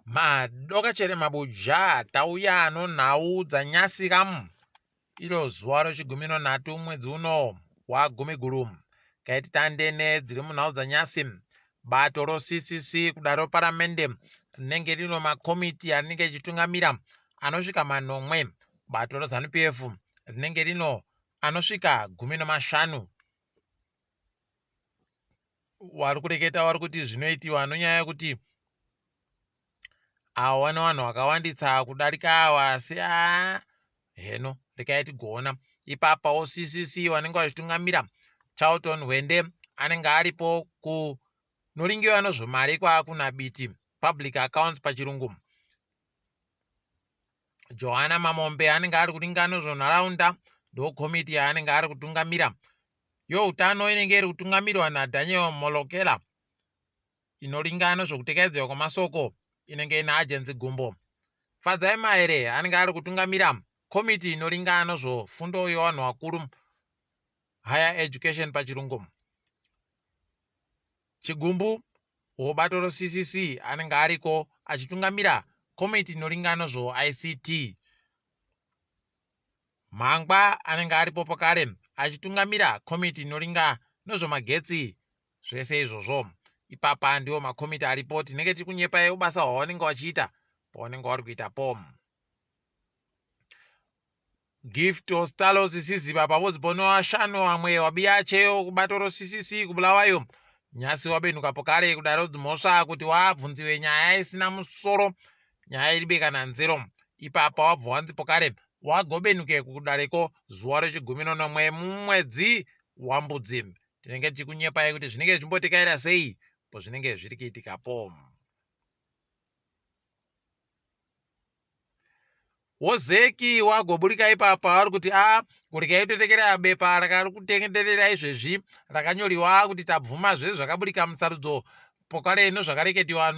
Madoka chere mabuja tauya nonhau dzanyasi kam iro zuva rechigumi nonhatu mwedzi uno waGumiguru. Kaiti tande nedziri munhau dzanyasi. Bato roCCC kudare reparamende rinenge rino makomiti arinenge richitungamira anosvika manomwe. Bato reZanu PF rinenge rino anosvika 15. Vari kureketa vari kuti zvinoitiwa nonyaya yekuti avo vane vanhu vakawandisa kudarika ava asi aa heno rekai tigoona ipapawo ccc vanenge vachitungamira charlton hwende anenge aripo kunoringiwa nozvemari kwaakuna biti public accounts pachirungu Johana Mamombe anenge ari kuringa nezvenharaunda ndokomiti yaanenge ari kutungamira. Youtano inenge iri kutungamirwa naDaniel Molokela inoringa nezvekutekaidzwa kwamasoko inenge ina Agency Gumbo. Fadzai Mahere anenge ari kutungamira komiti inoringa nezvefundo yevanhu vakuru higher education pachirungu. Chigumbu wobato reCCC anenge ariko achitungamira komiti inoringa nezveICT. Mhangwa anenge aripo pakare achitungamira komiti inoringa nezvemagetsi zvese izvozvo. Ipapa ndiwo makomiti aripo tinenge tiri kunyepa ubasa hwavanenge vachiita pavanenge vari kuitapo. Gift Ostallos Siziba pabodzi pono vashanu vamwe wabiya cheyo kubato roCCC kuBulawayo nyasi wabenuka pokare kudaro dzimhosva kuti wabvunziwe nyaya isina musoro nyaya iribe kana nzero ipapa wabva wanzi pokare wagobenuke kudareko zuva rechigumi nonomwe mumwedzi wambudzi tinenge tichikunyepai kuti zvinenge zvichimbotekaira sei pozvinenge zviri kuitikapo. Wozeki wagoburika ipapa vari kuti a ah, kurekai kutetekera bepa rakari kutenderera izvezvi rakanyoriwa kuti tabvuma zvese zvakaburika musarudzo pokare nozvakareketiwa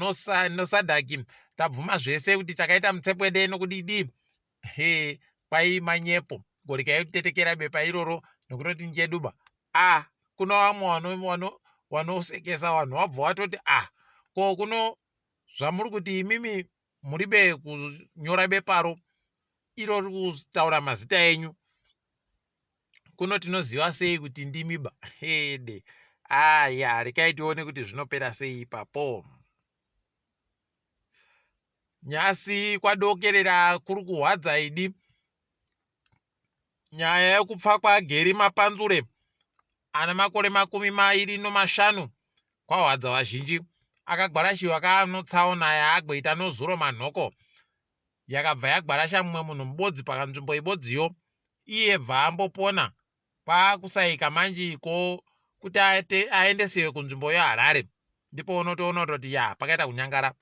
nosadhaki tabvuma zvese kuti takaita mutsepwede nokudidi he kwai manyepo gorekai kutetekera bepa iroro nokutoti njeduba a ah, kuno vamwe wanosekesa vanhu wabva watoti a ah, ko kuno zvamuri kuti imimi muribe kunyora beparo iro riri kutaura mazita enyu kuno tinoziva sei kuti ndimi ba hede aya rekai tione kuti zvinopera sei ipapo nyasi kwadokerera kuri kuhwadza idi Nyaya yekupfa kwaGary Mapanzure ane makore 25 kwahwadza vazhinji. Akagwarashiwa kanotsaona yaagweita nozuro manhoko yakabva yagwarasha mumwe munhu mubodzi pakanzvimbo ibodziyo iye bva ambopona kwakusaika manji ko kuti aendesewe kunzvimbo yeHarare ndipo unotoona kutoti ya pakaita kunyangara.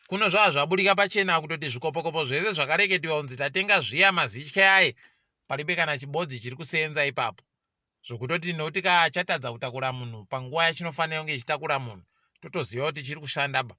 Kuno zvava zvaburika pachena kutoti zvikopokopo zvese zvakareketiwa kunzi tatenga zviya mazitye aye palibe kana chibodzi chiri kuseenza ipapo zvokutoti nokuti ka chatadza kutakura munhu panguva yachinofanira kunge chichitakura munhu totoziva kuti chiri kushanda ba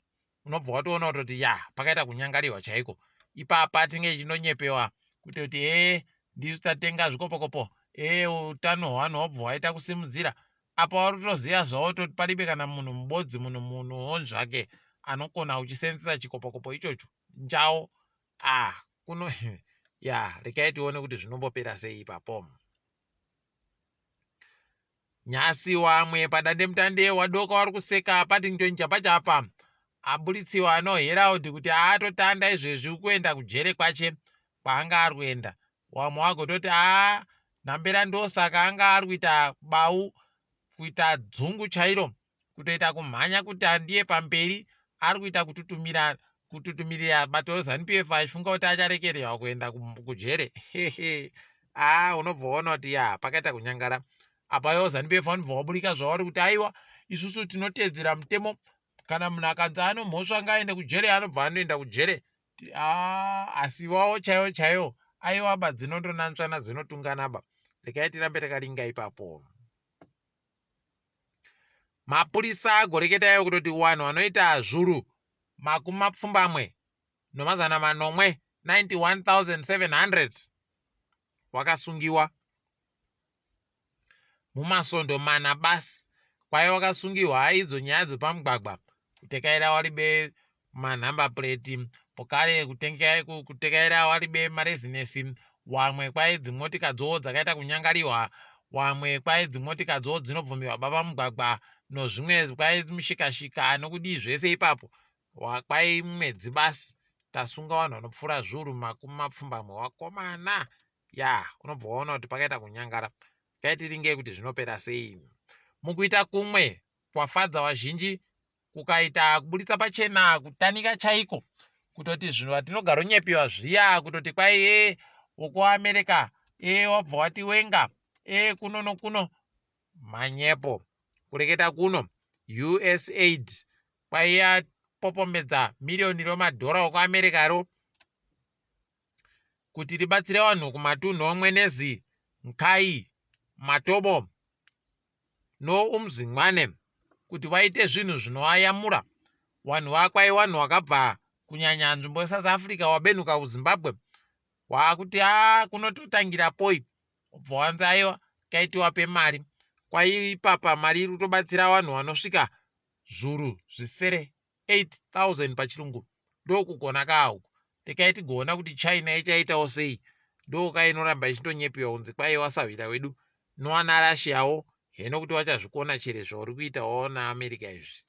unobva watoona kutoti ya pakaita kunyangariwa chaiko ipapa tinge ichinonyepewa kutoti ee ndisu tatenga zvikopokopo ee utano hwanhu hwabva hwaita kusimudzira Apa warikutoziva zvavo toti palibe kana munhu mubodzi munhu munhuwo zvake anokona kuchisenzesa chikopokopo ichocho njawo ah kuno ya rekai tione kuti zvinombopera sei ipapo. Nyasi wamwe padandemutande wadoka wari kuseka Paddington Chapachapa aburitsiwa no Herald kuti aatotanda izvezvi kuenda kujere kwache kwaanga ari kuenda Wamwe wagototi haa Nhambera ndosaka anga ari kuita bau kuita dzungu chairo kutoita kumhanya kuti andiye pamberi ari kuita kututumira kututumirira bato reZanu PF achifunga kuti acharekererwa kuenda kujere haa unobva waona kuti ya pakaita kunyangara apa iwo Zanu PF vanobva waburika zvavari kuti aiwa isusu tinoteedzera mutemo kana munhu akanzi anomhosva ngaaende kujere anobva anoenda kujere Ah, asi wawo chaiwo chaiwo aiwa ba dzinondonanzvana dzinotungana ba rekai tirambe takaringa ipapo mapurisa agoreketa iwo kutoti wanhu vanoita zvuru 97 91700 wakasungiwa mumasondo mana basi kwaiva wakasungihwa idzo nyaya dzepamugwagwa kutekaira wari be manumber plate pokare kutekaira waribe marezinesi wamwe kwai dzimotika dzowo dzakaita kunyangariwa wamwe kwai dzimotika dzowo dzinobvumirwa baba mugwagwa nozvimwe kwai mushikashika nokudii zvese ipapo kwai mwedzi basi tasunga vanhu vanopfuura zviuru makumi mapfumbamwe wakomana ya unobva waona kuti pakaita kunyangara kaitiringei kuti zvinopera sei mukuita kumwe kwafadza vazhinji kukaita kuburitsa pachena kutanika chaiko kutoti zvinhu vatinogaronyepiwa zviya kutoti kwai e wokuamerica e wabva wati wenga e kuno nokuno manyepo kureketa kuno usaid kwai yapopombedza miriyoni romadhora okuamerica ro kuti ribatsire vanhu kumatunhu omwenezi nkai matobo noumzingwane kuti vaite zvinhu zvinovayamura vanhu vakwai vanhu vakabva kunyanya nzvimbo yesouth africa wabenuka kuzimbabwe waakuti a kunototangira poi ubva wanzi aiwa kaitiwa pemari kwaiipapa mari iri kutobatsira vanhu vanosvika zvuru zvisere 8000 pachirungu ndokugona kaa uku tekai tigoona kuti china ichaitawo sei ndoka inoramba ichindonyepiwa kunzi kwaiwa sahwira wedu noana russiawo heno kuti wachazvikona chere zvauri kuitawo naamerica izvi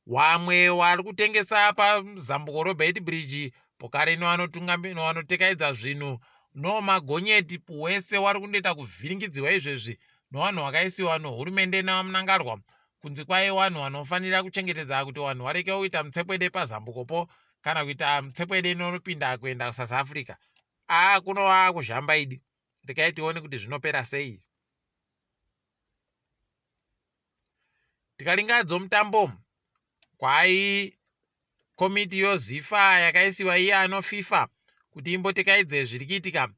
Wamwe wari kutengesa pazambuko roBeitbridge pokare nowanotekaidza zvinhu nomagonyeti wese wari kundoita kuvhiringidzirwa izvezvi novanhu vakaisiwa nohurumende naVaMnangagwa kunzi kwai vanhu vanofanira kuchengetedza kuti vanhu vareke kuita mutsekwede pazambukopo kana kuita mutsekwede inonopinda kuenda kuSouth Africa. Aa kuno waakuzhamba idi. Rekai tione kuti zvinopera sei. Tikaringadzo mutambo kwai komiti yoZifa yakaisiwa iye anoFifa kuti imbotekaidze zviri kuitika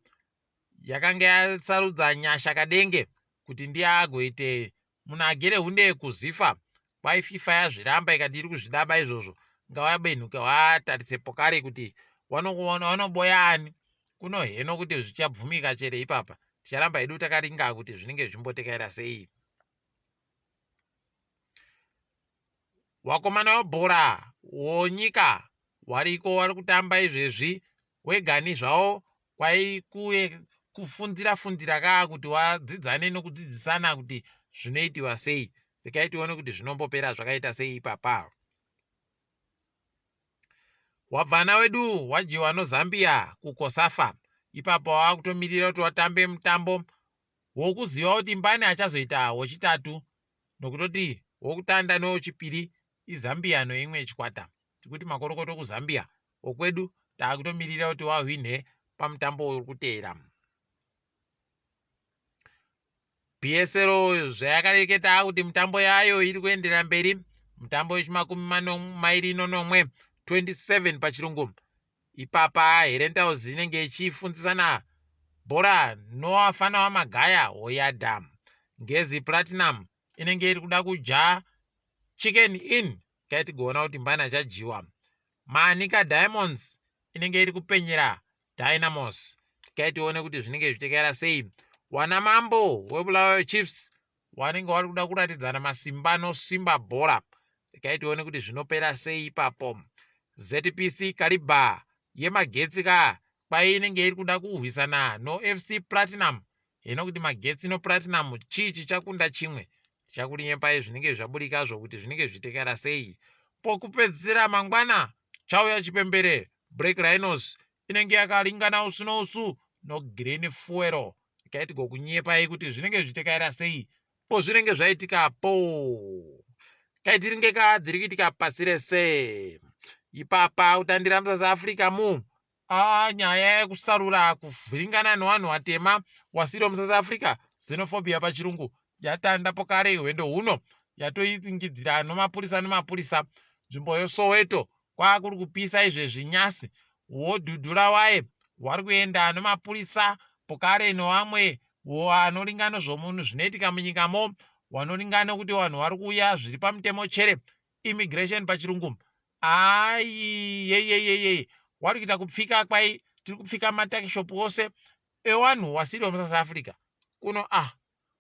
yakanga yasarudza Nyasha Kadenge kuti ndiye agoite munhu agere hunde kuZifa kwai FIFA yazviramba ikati iri kuzvidaba izvozvo ngavabenhuke vatarise pokare kuti wanoboya ani kuno heno kuti zvichabvumika chere ipapa ticharamba hedu takaringa kuti zvinenge zvichimbotekaira sei. Wakomana webhora wonyika wariko wari kutamba izvezvi wegani zvawo kwaikuye kufundzira fundzira kaa kuti wadzidzane nokudzidzisana kuti zvinoitiwa sei rekai tione kuti zvinombopera zvakaita sei ipapa wabvana wedu wadyiwa nozambia kukosafa ipapo wakutomirira kuti watambe mutambo wokuziva kuti mbani achazoita wechitatu nokutoti wokutanda nowechipiri izambia noimwe chikwata tikuti makorokoto kuzambia wokwedu taakutomirira kuti wahwinhe pamutambo uri kuteera PSL zvayakareketa kuti mitambo yayo iri kuenderera mberi mutambo wechimakumi mairi nonomwe 27 pachirungu ipapa Herentals inenge ichifundzisana bhora noafana wamagaya hoyadha Ngezi Platinum inenge iri kuda kudya Chicken Inn kai tigoona kuti mbani achadyiwa Manica Diamonds inenge iri kupenyera Dynamos kai tione kuti zvinenge zvichitekaira sei wana mambo weBulawayo Chiefs wanenge wari kuda kuratidzana masimba nosimba bhora regai tione kuti zvinopera sei ipapo ZPC Kariba yemagetsi ka kwai inenge iri kuda kurwisana noFC Platinum hino kuti magetsi noPlatinum chii chichakunda chimwe tichakurinyepai zvinenge zvaburikazvo kuti zvinenge zvichitekera sei pokupedzisira mangwana chauya chipembere Black Rhinos inenge yakalingana usu nousu nogreen fuel regai tigokunyepai kuti zvinenge zvichitekaira sei po zvinenge zvaitika po kaitiringeka dziri kuitika pasi rese ipapa kutandira musouth africa mu a nyaya yekusarura kuvhiringana nevanhu vatema wasiri wemusouth africa xenophobia pachirungu yatanda pokare hwendo huno yatoingidzira nomapurisa nemapurisa nzvimbo yesoweto kwakuri kupisa izvezvi nyasi wodhudhura waye wari kuenda nemapurisa pokare nevamwe vanoringa nezvomunhu zvinoitika munyikamo vanoringa nekuti vanhu vari kuuya zviri pamutemo chere immigration pachirungu aiyeyeyeye wari kuita kupfika kwai tiri kupfika matakishopu ose ewanhu wasiri wemusouth africa kuno ah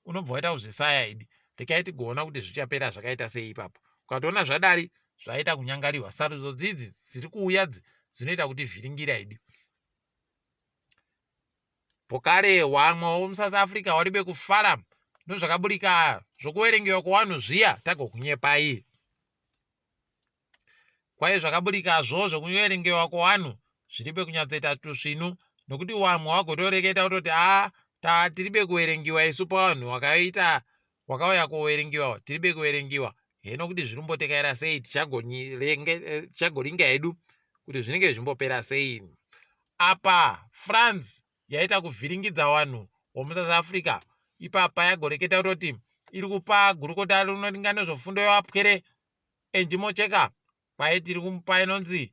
unobva waita kuzvisaya idi rekai tigoona kuti zvichapera zvakaita sei ipapo ukatoona zvadari Zvaita kunyangariwa. Sarudzo dzidzi dziri kuuya dzi dzinoita kuti vhiringira idi. Pokare wamwe womuSouth Africa waribe kufara nozvakaburika zvokuverengewa kwewanhu zviya tagokunyepai. Kwai zvakaburikazvo zvekuverengewa kwewanhu zviribe kunyatsoita tusvinu nokuti wamwe wagotoreketa kutoti a ta tiribe kuverengiwa isu pawanhu wakaita wakauya kuverengiwa tiribe kuverengiwa heno kuti zvirimbotekaira sei tichagoringa hedu kuti zvinenge zvichimbopera sei. Apa France yaita kuvhiringidza wanhu womuSouth Africa ipapa yagoreketa kutoti iri kupa gurukota rinoringa nezvefundo yevapwere Angie Motshekga kwai tiri kumupa inonzi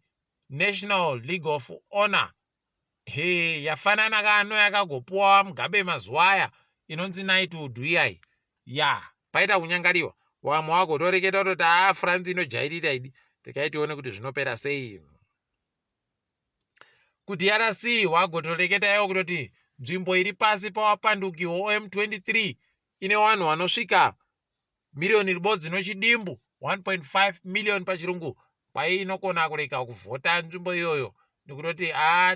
National League of Honor. He yafanana kano yakagopuwa Mugabe mazuva aya inonzi Knighthood iyai. Ya paita kunyangariwa. Wamwe wagotoreketa kutoti haa France inojairira idi. Rekai tione kuti zvinopera sei. KuDRC wagotoreketa iwo kutoti nzvimbo iri pasi pawapanduki woM23 ine vanhu vanosvika miriyoni ribodzi nochidimbu, 1.5 million pachirungu, kwai inokona kurega kuvhota nzvimbo iyoyo nekutoti haa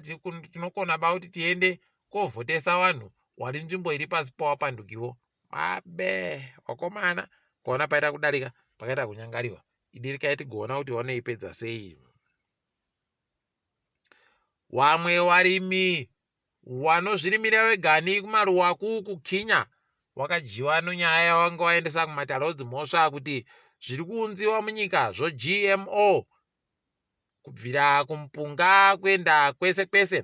tinokona ba kuti tiende kovhotesa vanhu wari nzvimbo iri pasi pawapandukiwo. Mabe wakomana kuona paita kudarika pakaita kunyangariwa idi rikai tigoona kuti wanoipedza sei. Wamwe warimi Wanozvirimira wegani kumaruwa ku kuKhinya wakadyiwa nonyaya yawange waendesa kumatare odzimhosva kuti zviri kuunziwa munyika zvoGMO kubvira kumupunga kuenda kwese kwese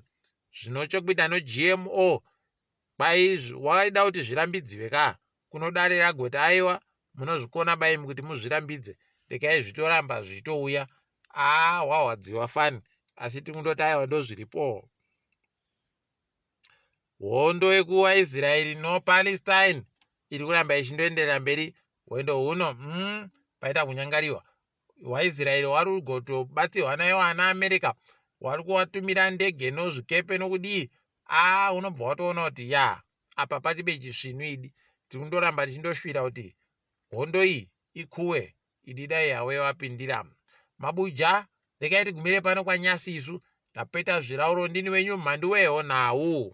zvinochokuita noGMO kwai waida kuti zvirambidziwe ka kuno dare ragoti aiwa munozvikona baimi kuti muzvirambidze regai zvitoramba zvichitouya aa wahwadziwa fani asi tikundoti aiwa ndozviripo. Hondo yekuIsraeri noPalestine iri kuramba ichindoenderera mberi. Hwendo huno paita kunyangariwa. WaIsraeri wari kugotobatsirwa naiwo ana America wari kuwatumira ndege nozvikepe nokudii. Aa unobva watoona kuti ya apa patibe chisvinu idi. Tiri kundoramba tichindoshuvira kuti hondo iyi ikuwe idi dai Yahweh wapindira. Mabuja regai tigumire pano kwaNyasi isu tapeta zvirauro ndini wenyu mhandu weho nhau.